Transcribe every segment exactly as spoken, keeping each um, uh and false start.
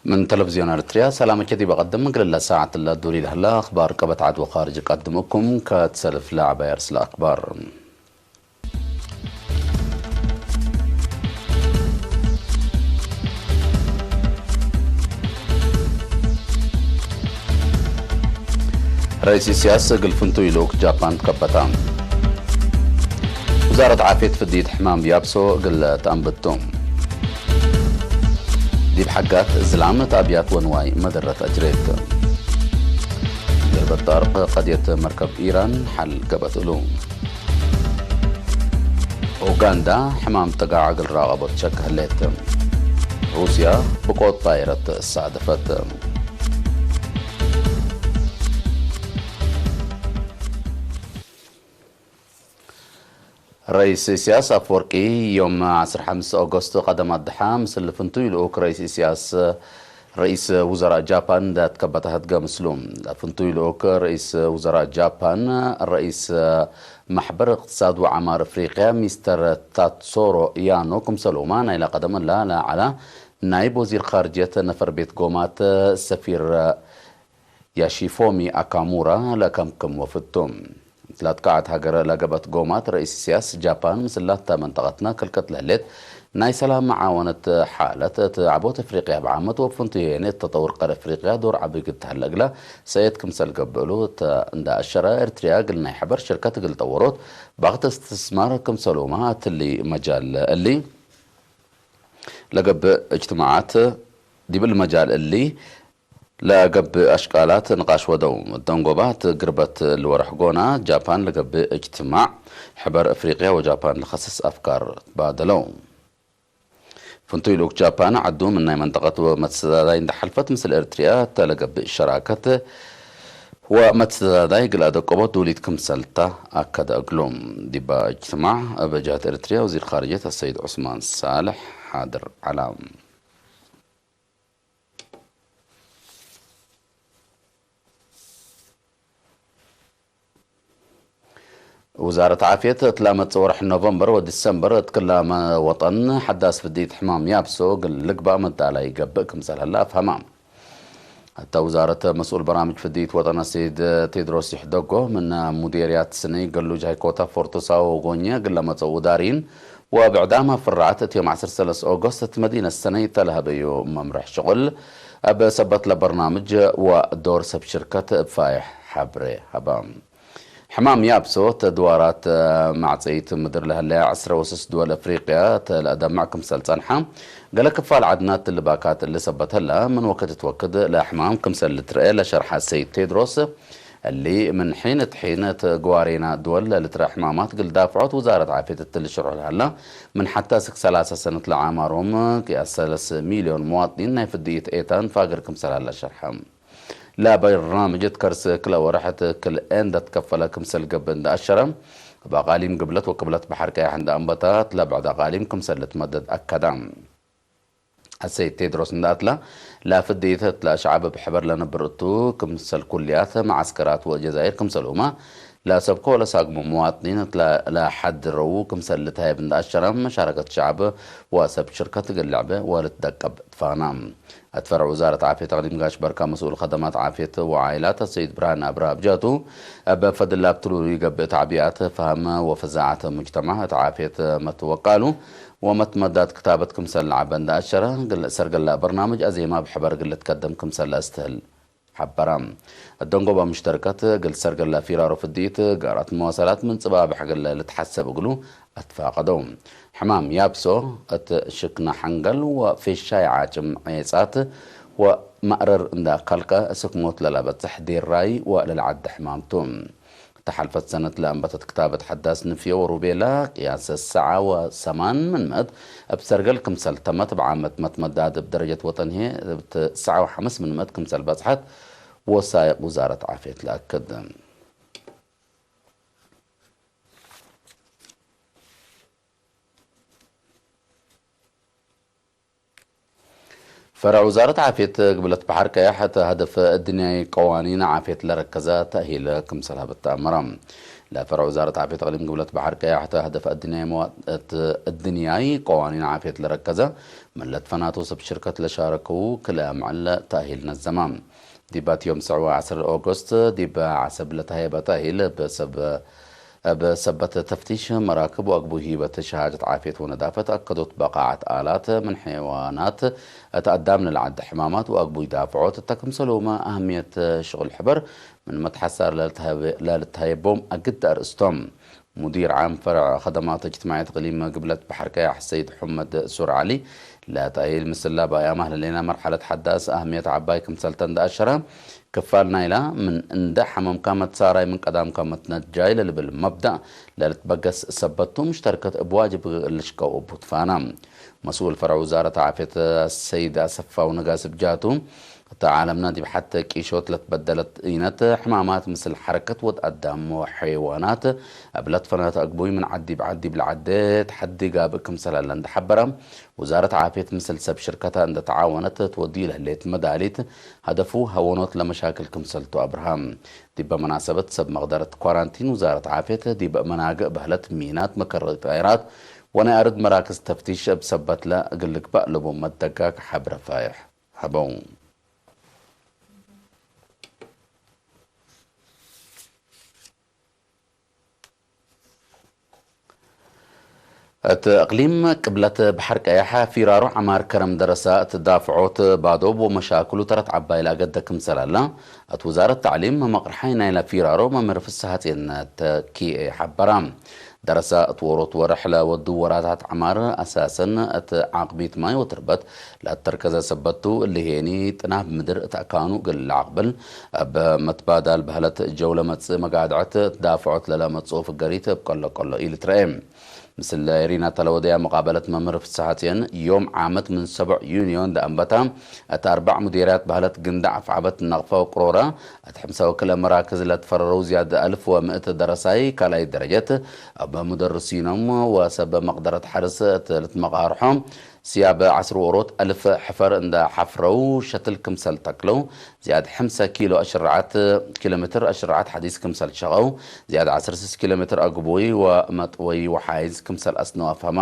ምን ተለፍዝዮን ኤረትርያ ሰላምከ ዲብ አቀድም፣ እግል ለሳዐት ለዱሊ ለህለ አክባር ቀበት ዐድ ወካርጅ ቀድም እኩም። ከትሰልፍ ለዐባይ አርስለ አክባር። ረኢስ ኢሲያስ እግል ፍንቱይ ልኡክ ጃፓን ትከበታ። ውዛረት ዓፍየት ፍድይት ሕማም ያብሶ እግል ተአንብት ቱ። ዲብ ሐጋት ዝላም እት አብያት ወንዋይ መደረት አጅሬት። ገርበት ጣርቅ ቀድየት መርከብ ኢራን ሐል ገብአት እሉ። ኡጋንዳ ሕማም ጠጋዕ እግል ራቀቦት ሸክ ህሌት። ሩስያ ብቆት ጣይረት ሳደፈት። ረኢስ ኢሲያስ አፍወርቂ ዮም ዐስር ሐምስ ኦጎስት ቀደም አድሓ ምስል ፍንቱይ ልኡክ ረኢስ ኢሲያስ ረኢስ ውዘራእ ጃፓን እንደ ትከበተ ህድገ ምስሉ። ለፍንቱይ ልኡክ ረኢስ ውዘራእ ጃፓን፣ ረኢስ ማሕበር እቅትሳድ ወዐማር እፍሪቅያ ሚስተር ታትሶሮ ያኖ ክምሰልሁመ፣ ናይለ ቀደም እለ ለዐለ ናይብ ወዚር ካርጅየት ነፈር ቤት ጎማት ሰፊር ያሺፎሚ አካሙራ ለከምክም ወፍቱ። እት ላትከዐት ሀገር ለገብአት ጎማት ረኢስ ኢሲያስ፣ ጃፓን ምስል ላተ መንጠቀትነ ክልቀት ለህሌት ናይ ሰላም መዓወነት ሓለት እት ዐቦት አፍሪቅያ ብዓመት ወፍንቱይ ህዬ እት ተጠውር ቀር አፍሪቅያ ዶር ዐቢ እግል ተሀለ እግለ ሰእየት ክምሰል ገብእ እሉ ተ እንደ አሸረ፣ ኤርትርያ እግል ናይ ሕበር ሽርከት እግል ጠወሮት በክት እስትስማር ክምሰሉመ እትሊ መጃል እሊ ለገብእ እጅትማዓት ዲብ እሊ መጃል እሊ ለገብእ አሽቃላት ንቃሽ ወደው። እት ደንጎባት ግርበት ልወርሕ ጎና፣ ጃፓን ለገብእ እጅትማዕ ሕበር አፍሪቅያ ወጃፓን ለከስስ አፍካር ትባደለው። ፍንቱይ ልኡክ ጃፓን ዐዱ ምን ናይ መንጠቀት ወመትሰዳዳይ እንደ ሐልፈት፣ ምስል ኤርትርያ እተ ለገብእ ሸራከት ወመትሰዳዳይ እግል አደቀቦት ዱሊት ክምሰልታ አከደ እግሉ። ዲበ እጅትማዕ እብ ጀህት ኤርትርያ ወዚር ካርጅየት አሰይድ ዑስማን ሳልሕ ሓድር ዐላ። ውዛረት ዓፍየት፣ እት ለመጽእ ወርሕ ኖቨምበር ወዲሰምበር እት ክላመ ወጠን ሐዳስ ፍድይት ሕማም ያብሶ እግል ልግባእ መዳላይ ገብእ ክምሰል ህለ አፍሀመ። እተ ውዛረት መስኡል በራምጅ ፍድይት ወጠን አሰይድ ቴድሮስ ይሕደጎ፣ ምን ሙዴርያት ስኒ ገሉጅ ሃይኮታ ፎርቶ ሳዎ ጎኘ እግል ለመጽአው እዳርይን ወብዕዳም ፍራዐት፣ እት ዮም ዐስር ሰለስ ኦጎስት እት መዲነት ሰነይ እተ ለሀበዩ መምርሕ ሽቁል፣ እብ ሰበት ለበርናምጅ ወዶር ሰብ ሽርከት እብ ፋይሕ ሐብሬ ሀበ። ሕማም ያብሶ፣ እት ድዋራት ማዕጸይት ምድር ለህለያ ዕስረ ወስስ ድወል አፍሪቅያ እተ ለአደምዕ ክምሰል ጸንሐ፣ ገለ ክፋል ዐድናት እሊ ባካት እሊ ሰበት ህለ፣ ምን ወክድ እት ወክድ ለሕማም ክምሰል ልትረኤ ለሸርሐ ሰይድ ቴድሮስ፣ እሊ ምን ሒን እት ሒን እት ግዋሬና ድወል ለልትረአ ሕማማት እግል ዳፍዖት ውዛረት ዓፍየት እት ልሽርሑ ለሀላ፣ ምን ሐተ እስክ ሰላሳ ሰነት ለአዕማሮም ቅያስ ሰለስ ሚልዮን መዋጥኒን ናይ ፍድይት ኤታን ፋግር ክምሰል ሀለ ሸርሐ። ለበርናምጅ እት ከርስ ክለ ወርሕ እት ክልኤ እንደ ትከፈለ ክምሰል ገብእ እንደ አሸረ፣ እብ አቃሊም ግብለት ወቅብለት በሐር ቀያሕ እንደ አንበታት ለብዕድ አቃሊም ክምሰል ልትመደድ አከደ። አሰይድ ቴድሮስ እንደ አትለ፣ ለፍድይት እት ለአሸዐብ እብ ሕበር ለነብር እቱ፣ ክምሰል ኩልያት፣ መዓስከራት ወጀዛይር ክምሰልሁመ ለሰብኮ ወለሳግሞ መዋጥኒን እት ለሐድረዉ ክምሰል ልትሀየብ እንደ አሸረ፣ መሻረከት ሸዐብ ወሰብ ሽርከት እግል ልዕብ ወልትደቀብ ትፋና። እት ፈርዕ ውዛረት ዓፍየት አቅሊም ጋሽ በርካ መስኡል ከደማት ዓፍየት ወዓይላት አሰይድ ብርሃን አብርሃ ብጃቱ፣ እብ ፈድል ላብትሉ ኢገብእ ተዕቢኣት፣ ፈሀም ወፈዛዐት ሙጅተማዕ እት ዓፍየት መትወቃሉ ወመትመዳት ክታበት ክምሰል ለዐበ እንደ አሸረ፣ ግል ሰርገላ በርናምጅ አዜማ እብ ሕበር እግል ልትከደም ክምሰል ለአስትህል ሐበረ። እት ደንጎባ ሙሽተርከት እግል ሰርገላ ፊራሮ ፍድኢት ጋራት መዋሰላት ምን ጽባብሕ እግል ልትሐሰብ እግሉ አትፋቀደው። ሕማም ያብሶ እት ሽክነ ሐንገል ወፌሻይ ዓጭም ዔጻት ወመእረር እንደ አካልከ እስክ ሞት ለለበጽሕ ዴራይ ወለልዓደ ሕማም ቱ። እተ ሐልፈት ሰነት ለአንበተት ክታበት ሐዳስ ንፍዮ ወሩቤላ ቅያስ ሰዓ ወሰማን ምን ምእት እብ ሰርገል ክምሰል ተመት፣ እብ ዓመት መትመዳድ እብ ደረጀት ወጠን ህዬ እብ ትስዓ ወሐምስ ምን ምእት ክምሰል በጽሐት ወሳይቅ ውዛረት ዓፍየት ለአክድ። ፈረዕ ውዛረት ዓፍየት ግብለት በሐር ቀያሕ እት ሀደፍ እድንያይ ቀዋኒን ዓፍየት ለረከዘ ተእሂል ክምሰል ሀበት ተአመረ። ለፈርዕ ውዛረት ዓፍየት እቅሊም ግብለት በሐር ቀያሕ እተ ህደፍ አድንያይ መዋት እት እድንያይ ቀዋኒን ዓፍየት ለረከዘ ምን ለትፈናቱ ሰብ ሽርከት ለሻረከው ክልኤ አምዕል ተእሂል ነዘመ። ዲብ ዮም ሰዑ ዐስር ኦጎስት ዲብ ዐሰብ ለተሀየበ ተእሂል እብ ሰብ፣ እብ ሰበት ተፍቲሽ መራክብ ወአግቡይ ሂበት ሸሃደት ዓፍየት ወነዳፈት አከዶት በቃዐት አላት ምን ሐይዋናት እት አዳም ለለዐደ ሕማማት ወአግቡይ ዳፍዖት እተ ክምሰልሁመ አህምየት ሽቁል ሕበር ምን መትሐሳር ለልትሀየብ-፣ ለልትሀየቦም አግድ አርእስቶም። ሙዲር ዓም ፈርዕ ከደማት እጅትማዕየት እቅሊም ግብለት በሐር ቀያሕ ሰይድ ሑመድ ሱር ዐሊ፣ ለተእሂል ምስል ለባይ አማህለሌነ መርሐለት ሐዳስ አህምየት ዐባይ ክምሰልተ እንደ አሸረ፣ ክፋል ናይላ ምን እንደ ሐመምካ መትሳራይ ምን ቀዳምካ መትነጃይ ለልብል መብደእ ለልትበገስ ሰበት ቱ፣ ሙሽተርከት እብ ዋጅብ ልሽቀው እቡ ትፋና። መስኡል ፈርዕ ውዛረት ዓፍየት ሰይድ አሰፋው ነጋስ እብ ጃቱ፣ እተ ዓለምነ ዲብ ሐቴ ቂሾት ለትበደለት ኢነት ሕማማት ምስል ሐረከት ወድ አዳም ወሐይዋናት እብ ለትፈናተ አግቡይ ምን ዐድ ዲብ ዐድ ዲብ ለዐዴ ተሐዲ ጋብእ ክምሰል ሀለ እንደ ሐበረ፣ ውዛረት ዓፍየት ምስል ሰብ ሽርከተ እንደ ተዓወነት ትወድዩ ለህሌት መዳሊት ሀደፉ ሀወኖት ለመሻክል ክምሰል ቱ አብርሃ። ዲበ መናሰበት ሰብ መቅደረት ኳራንቲን ውዛረት ዓፍየት ዲብ መናግእ በህለት ሚናት መከረጢ ጣይራት ወናይ አርድ መራክዝ ተፍቲሽ እብ ሰበትለ እግል ልግባእ ለቡ መደጋግ ሐብረ ፋይሕ ሀበው። እት እቅሊም ቅብለት በሐር ቀያሕ ፊራሮ ዐማር ከረም ደረሰ እት ዳፍዖት ባዶብ ወመሻክሉ ተረት ዐባይ ለአገደ ክምሰል ሀለ፣ እት ውዛረት ተዕሊም መቅርሓይ ናይለ ፊራሮ መምህር ፍስሐጼን ተኪኤ ሐበረ። ደረሰ እት ዎሮት ወርሕ ለወዱ ወራታት ዐማር አሳሰን እት ዓቅቢት ማይ ወትርበት ለአተርከዘ ሰበት ቱ፣ እሊ ህዬኒ ጥናብ ምድር እት አካኑ እግል ለአቅብል፣ እብ መትባዳል በህለት ጀው ለመጽእ መጋድዐት እት ዳፍዖት ለለመጽኦ ፍገሪት እብ ቀሎ ቀሎ ኢልትረኤ። ምስል ሪናተ ለወደያ መቃበለት መምህር ፍስሐጼን፣ ዮም ዓመት ምን ሰቦዕ ዩንዮን ደአንበታ እት አርበዕ ሙዴርያት በህለት ግንዳዕ፣ አፍዓበት፣ ነቅፈ ወቅሮረ፣ እት ሕምሰ ወክልኤ መራክዝ ለትፈረረው ዝያድ አልፍ ወምእት ደረሳይ ካልኣይ ደረጀት፣ እብ ሙደርሲኖም ወሰብ መቅደረት ሐርስ እት ልትመቃርሖ፣ ስያብ ዐስር ወሮት አልፍ ሕፈር እንደ ሐፍረው ሸትል ክምሰል ተክለው፣ ዝያድ ሕምሰ ኪሎ አሽረዓት፣ ኪሎ ሜትር አሽረዓት ሐዲስ ክምሰል ሸቀው፣ ዝያድ ዐስር ስስ ኪሎ ሜትር አግቡይ ወመጥወይ ወሓይዝ ክምሰል አስነው አፍሀማ።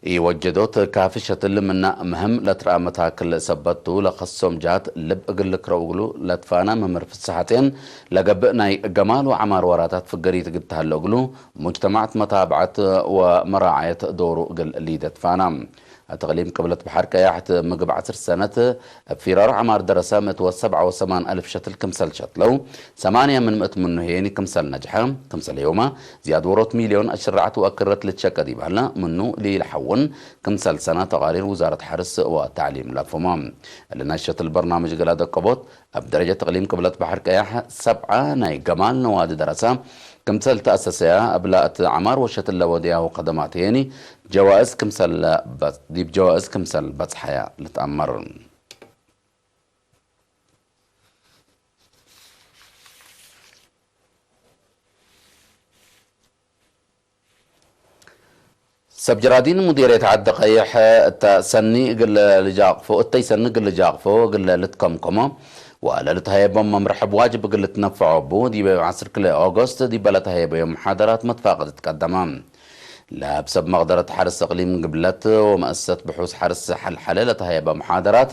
ኢወጀዶት ካፊ ሸትል ምና ምህም ለትረአ መታክል ሰበት ቱ፣ ለከሶም ጃት ልብ እግል ልክረው እግሉ ለትፋና መምህር ፍስሐጼን፣ ለገብእ ናይ ገማል ወዐማር ወራታት ፍገሪት እግል ተሀለ እግሉ፣ ሙጅተማዕት መታብዐት ወመራዐየት ዶሩ እግል ሊደ ትፋና። እት እቅሊም ቅብለት በሐር ቀያሕ እት ምግብ ዐስር ሰነት እብ ፊራሮ ዐማር ደረሰ ምእት ወሰብዓ ወሰማን አልፍ ሸትል ክምሰል ሸትለው፣ ሰማንያ ምን ምእት ምኑ ህዬኒ ክምሰል ነጅሐ፣ ክምሰል ዮመ ዝያድ ዎሮት ሚልዮን አሽረዓት ወአክረት ልትሸቀ ዲብ ሀለ ምኑ ለኢለሐውን ክምሰል ሰነ ተቃሪር ውዛረት ሐርስ ወተዕሊም ለአፍህሞ። እሊ ናይ ሸትል በርናምጅ እግል አደቀቦት፣ እብ ደረጀት እቅሊም ቅብለት በሐር ቀያሕ ሰብዐ ናይ ገማል ነዋዲ ደረሰ ክምሰል ተአሰሰያ፣ እብላ እት ዐማር ወሸትል ለወደያሁ ከደማት ህዬኒ ጀዋእዝ ክምሰል በጽ-፣ ዲብ ጀዋእዝ ክምሰል በጽሐያ ልትአመር። ሰብ ጀራዲን ሙዲርየት ዐዲ ቀይሕ እተ ሰኒ እግል ልጃቅፎ፣ እተይ ሰኒ እግል ልጃቅፎ እግል ልትከምከሞ ወለልትሀየቦም መምርሐ እብ ዋጅብ እግል ልትነፈዖ እቡ፣ ዲበ ዐስር ክልኤ ኦገስት ዲበ ለተሀየበዮ መሓደራት መትፋቀት ትቀደመ። ለእብ ሰብ መቅደረት ሐርስ እቅሊም ግብለት ወመአሰት ብሑስ ሐርስ ሐልሐለ ለተሀየበ መሓደራት፣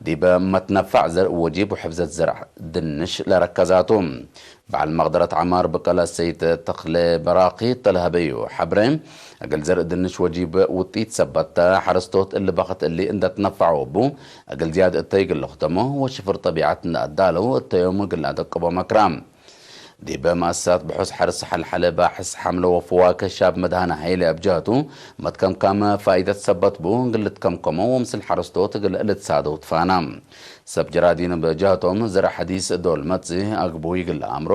ዲበ መትነፋዕ ዘርእ ወጂብ ወሕፍዘት ዘርእ ድንሽ ለረከዛቱ። በዐል መቅደረት ዐማር ብቀለ ሰይድ ተክሌ በራኺ እተ ለሀበዩ ሐብሬ፣ እግል ዘርእ ድንሽ ወጂብ ውጢት ሰበት ተ፣ ሐረስቶት እሊ በክት እሊ እንደ ትነፈዐው እቡ፣ እግል ዝያድ እተይ እግል ልክደሞ ወሽፍር ጠቢዐት እንደ አዳለው እተዮም እግል አደቅቦ መክራ። ዲበ መአሰሳት ብሑስ ሐርስ ሐልሐለ ባሕስ ሐምለ ወፍዋክህ ሻብ መድሃነ ሀይለ እብ ጀህቱ፣ መትከምካመ ፋኢደት ሰበት ቡ እግል ልትከምከሞ ወምስል ሐረስቶት እግል ልትሳደው ትፋና። ሰብ ጀራዲን እብ ጀህቶም፣ ዘርእ ሐዲስ ዶል መጽእ አግቡይ እግል ለአምሮ፣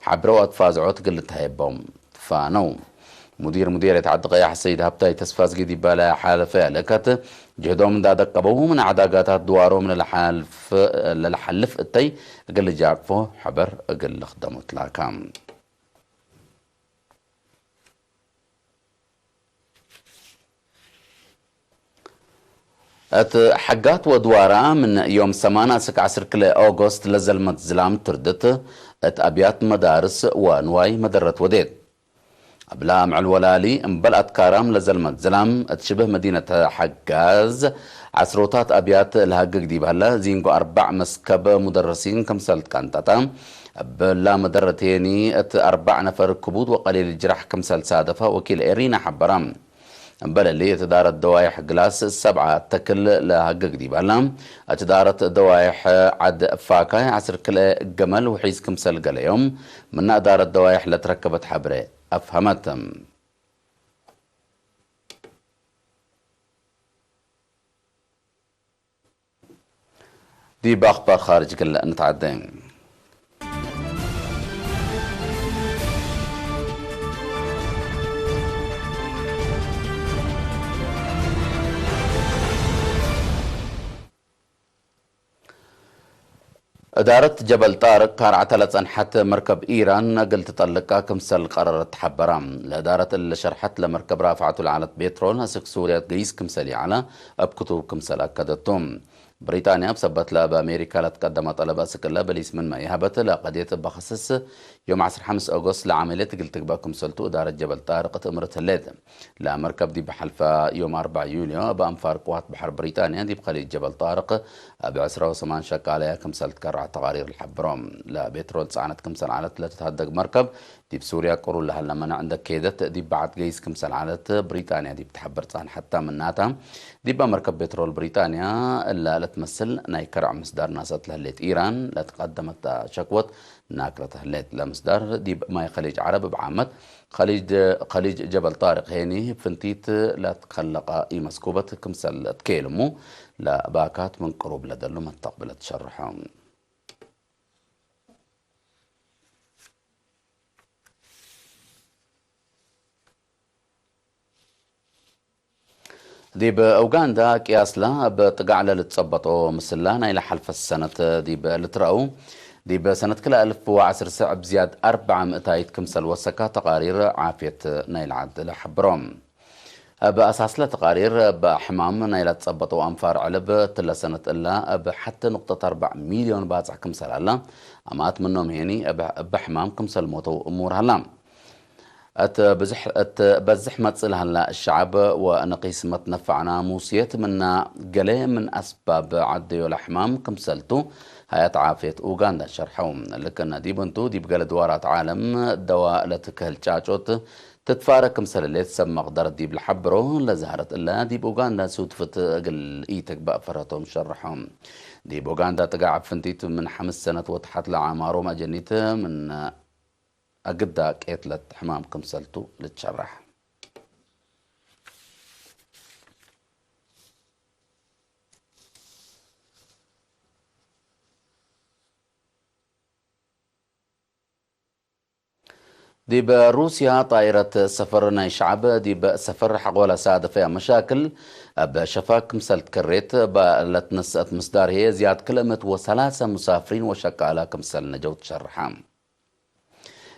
ሐብረ ወአትፋዝዖት እግል ልትሀየቦም ትፋነው። ሙዲር ሙዲርየት ዐዲ ቀያሕ ሰይድ ሀብታይ ተስፋዝጊ ዲበ ለሐልፈ ለከት፣ ጅህዶም እንዳ ደቀበው፣ ምን ዐዳጋታት ድዋሮም ለለሐልፍ-፣ ለለሐልፍ እተይ እግል ልጃቅፎ ሕበር እግል ልክደሙ ትላካ። እት ሐጋት ወድዋራ ምን ዮም ሰማን አስክ ዐስር ክልኤ ኦጎስት ለዘልመት ዝላም ትርድት እት አብያት መዳርስ ወንዋይ መደረት ወዴት። እብላ ምዕል ወላሊ እምበል አትካራም ለዘልመት ዝላም እት ሽብህ መዲነት ሐጋዝ ዐስሮታት አብያት ለሀግግ ዲብ ሀለ ዚንጎ አርበዕ መስከብ ሙደረሲን ክምሰል ትቀንጠጠ። እብላ መደረት ሄኒ እት አርበዕ ነፈር ክቡድ ወቀሊል ጅራሕ ክምሰል ሳደፈ ወኪል ኤሪና ሐበረ። እምበል እሊ፣ እት ዳረት ደዋይሕ ግላስ ሰብዓ ተክል ለሀግግ ዲብ ሀላ፣ እት ዳረት ደዋይሕ ዐድ ፋካይ ዐስር ክልኤ ገመል ውሒዝ ክምሰል ገለዮም፣ ምነ እዳረት ደዋይሕ ለትረከበት ሐብሬ አፍሀመት። ዲብ አኽባር ኻርጅ ክል ንትዓደ። እዳረት ጀበል ጣርቅ ካርዓተ ለጸንሐት መርከብ ኢራን እግል ትጠልቃ ክምሰል ቀረረት ተሐበረ። ለእዳረት እሊ ለሸርሐት ለመርከብ ራፍዐቱ ለዐለት ቤትሮል አስክ ሱርያ ገይስ ክምሰል ይዐለ እብ ክቱብ ክምሰል አከደቱ። ብሪጣንያ እብ ሰበት ለእብ አሜሪካ ለትቀደመ ጠለብ አስክ እለ በሊስ ምንመ ኢሀበት ለቀድየት እበ ከስስ ዮም ዐስር ሐምስ ኦጎስት ለዐመልየት እግል ትግበእ ክምሰልቱ እዳረት ጀበል ጣርቅ ትእምርት ህሌት። ለመርከብ ዲብ ሐልፈ ዮም አርበዕ ዩልዮ እብ አንፋር ቅዋት በሐር ብሪጣንያ ዲብ ከሊጅ ጀበል ጣርቅ እብ ዕስራ ወሰማን ሸቃለያ ክምሰል ትከረዐት ተቃሪር ለሐብሮ። ለቤትሮል ጸዕነት ክምሰል ዐለት ለትትሀደግ መርከብ ዲብ ሱርያ ቅሩብ ለሀለ መነዕ እንደ ኬደት ዲብ በዐድ ገይስ ክምሰል ዐለት ብሪጣንያ ዲብ ተሐብር ጸንሐት። ምናተ፣ ዲበ መርከብ ቤትሮል ብሪጣንያ እለ ለትመስል ናይ ከረዕ ምስዳር ናሰት ለህሌት ኢራን ለትቀደመት ሸክወት ናክረት ህሌት። ለምስዳር ዲብ ማይ ከሊጅ ዐረብ እብ ዓመት ከሊጅ፣ ከሊጅ ጀበል ጣርቅ ሄኒ እብ ፍንቲት ለትከለቀ ኢመስኩበት ክምሰል ትኬልሙ ለባካት ምን ቅሩብ ለደሉ መተቅብለት ሸርሖ። ዲብ ኡጋንዳ ቅያስላ እብ ጥጋዕ ለልትጸበጦ ምስላ ናይለ ሐልፈት ሰነት ዲብ ልትረአው፣ ዲብ ሰነት ክልኤ አልፍ ወዐስር ሰዕ ብዝያድ አርበዕ ምእታይት ክምሰል ወሰካ ተቃሪር ዓፍየት ናይለ ዐድ ለሐብሮ። እብ አሳስለ ተቃሪር፣ እብ ሕማም ናይለ ትጸበጠው አንፋር ዕልብ እትለ ሰነት እላ እብ ሐቴ ንቅጠት አርበዕ ሚልዮን ባጽሕ ክምሰል ሀላ፣ አማት ምኖም ሄኒ እብ፣ እብ ሕማም ክምሰል ሞተው እሙር ሀላ። እት ብዝሕ፣ እት በዝሕ መጽእ ለሀላ ሸዐብ ወነቂስ መትነፈዕ ናሙስየት ምና ገሌ ምን አስባብ ዐደዮ ለሕማም ክምሰልቱ ሀያት ዓፍየት ኡጋንዳ ሸርሐው። ልክነ ዲብ እንቱ፣ ዲብ ገሌ ድዋራት ዓለም ደዋ ለትክህል ጫጮት ትትፋረ ክምሰል ህሌት ሰብ መቅደረት ዲብ ለሐብሮ ለዛህረት እለ፣ ዲብ ኡጋንዳ ሱድፍት እግል ኢትግበእ ፈርሀቶም ሸርሐው። ዲብ ኡጋንዳ ጥጋዕ እብ ፍንቲት ምን ሐምስ ሰነት ወተሐት ለአዕማሮም አጀኒት ምን አግዳ ቄትለት ሕማም ክምሰልቱ ልትሸረሕ። ዲብ ሩስያ ጣይረት ሰፈር ናይ ሸዐብ ዲብ ሰፈር ሐቆለ ሳደፈያ መሻክል እብ ሸፋክ ክምሰል ትከሬት እበ ለትነሰአት ምስዳር ህዬ ዝያድ ክልኤ ምእት ወሰላሰ ሙሳፍሪን ወሸቃላ ክምሰል ነጀው ትሸርሐ።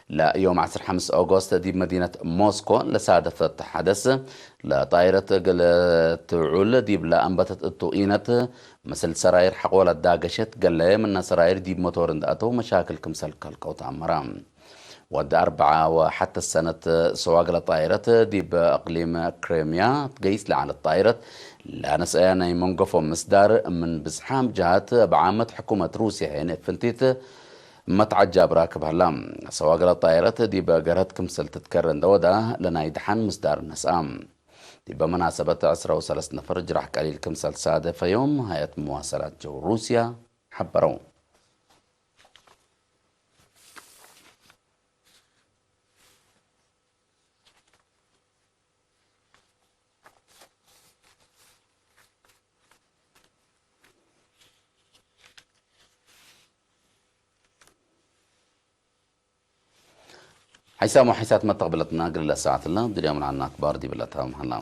ለዮም ዐስር ሐምስ ኦጎስት ዲብ መዲነት ሞስኮ ለሳደፈት ሐደስ፣ ለጣይረት እግል ትውዑል ዲብለ አንበተት እቱ ኢነት፣ ምስል ሰራይር ሐቆ ለዳገሸት፣ ገሌ ምነ ሰራይር ዲብ መቶር እንደ አተው መሻክል ክምሰል ከልቀው ተአመረ። ወድ አርበዓ ወሐተ ሰነት ሰዋግለ ጣይረት ዲብ እቅሊም ክሬምያ ትገይስ ለዐለት ጣይረት፣ ለነስአያ ናይ መንገፎ ምስዳር ምን ብዝሓም ጀሃት እብ ዓመት ሕኩመት ሩስያ ሄነ ፍንቲት መትዓጃብ ራክብ ሀላ። ሰዋግለ ጣይረት ዲብ ገርሀት ክምሰል ትትከረ እንደ ወዳ፣ ለናይ ደሓን ምስዳር ነስአ። ዲበ መናሰበት ዕስራ ወሰለስ ነፈር ጅራሕ ቀሊል ክምሰል ሳደፈዮም ሀያት መዋሰላት ጀው ሩስያ ሐበረው። ሓይሳም ወሓይሳት መተቅብለትና እግል ለሰዓትለ ድልዮም ለዐልና አክባር ዲብለ ተምሀላ።